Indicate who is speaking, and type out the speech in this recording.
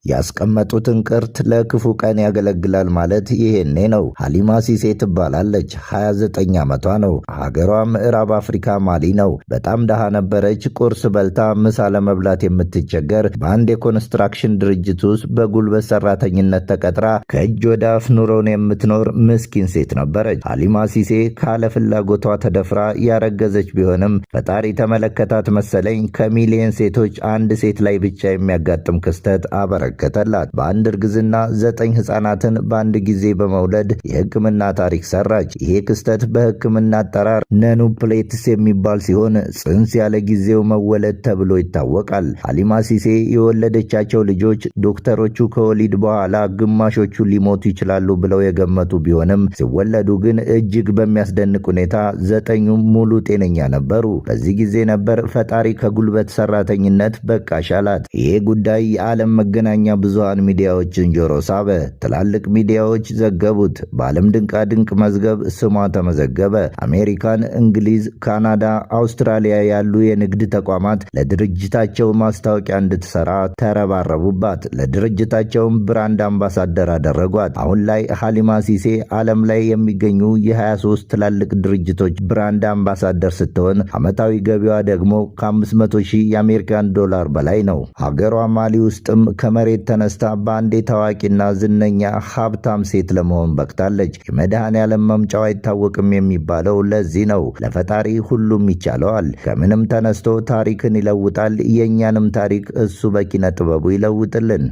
Speaker 1: ያስቀመጡት እንቅርት ለክፉ ቀን ያገለግላል ማለት ይሄኔ ነው። ሀሊማ ሲሴ ትባላለች። 29 ዓመቷ ነው። ሀገሯ ምዕራብ አፍሪካ ማሊ ነው። በጣም ደሃ ነበረች። ቁርስ በልታ ምሳ ለመብላት የምትቸገር፣ በአንድ የኮንስትራክሽን ድርጅት ውስጥ በጉልበት ሰራተኝነት ተቀጥራ ከእጅ ወደ አፍ ኑሮን የምትኖር ምስኪን ሴት ነበረች። ሀሊማ ሲሴ ካለ ፍላጎቷ ተደፍራ ያረገዘች ቢሆንም ፈጣሪ ተመለከታት መሰለኝ፣ ከሚሊየን ሴቶች አንድ ሴት ላይ ብቻ የሚያጋጥም ክስተት አበረከተላት። በአንድ እርግዝና 9 ህፃናትን በአንድ ጊዜ በመውለድ የሕክምና ታሪክ ሰራች። ይሄ ክስተት በሕክምና አጠራር nonuplets የሚባል ሲሆን ጽንስ ያለ ጊዜው መወለድ ተብሎ ይታወቃል። ሀሊማ ሲሴ የወለደቻቸው ልጆች ዶክተሮቹ ከወሊድ በኋላ ግማሾቹ ሊሞቱ ይችላሉ ብለው የገመቱ ቢሆንም ሲወለዱ ግን እጅግ በሚያስደንቅ ሁኔታ ዘጠኙም ሙሉ ጤነኛ ነበሩ። በዚህ ጊዜ ነበር ፈጣሪ ከጉልበት ሰራተኝነት በቃሽ አላት። ይሄ ጉዳይ የዓለም መገናኛ ብዙሃን ሚዲያዎችን ጆሮ ሳበ። ትላልቅ ሚዲያዎች ዘገቡት። በዓለም ድንቃድንቅ መዝገብ ስሟ ተመዘገበ። አሜሪካን፣ እንግሊዝ፣ ካናዳ፣ አውስትራሊያ ያሉ የንግድ ተቋማት ለድርጅታቸው ማስታወቂያ እንድትሰራ ተረባረቡባት። ለድርጅታቸውም brand ambassador አደረጓት። አሁን ላይ ሀሊማ ሲሴ ዓለም ላይ የሚገኙ የ23 ትላልቅ ድርጅቶች brand ambassador ስትሆን ዓመታዊ ገቢዋ ደግሞ ከ500 ሺህ የአሜሪካን ዶላር በላይ ነው። ሀገሯ ማሊ ውስጥም ከመሬት ተነስታ በአንዴ ታዋቂና ዝነኛ ሀብታም ሴት ለመሆን በቅታለች። የመድኃኔዓለም መምጫው አይታወቅም የሚባለው ለዚህ ነው። ለፈጣሪ ሁሉም ይቻለዋል። ከምንም ተነስቶ ታሪክን ይለውጣል። የእኛንም ታሪክ እሱ በኪነ ጥበቡ ይለውጥልን።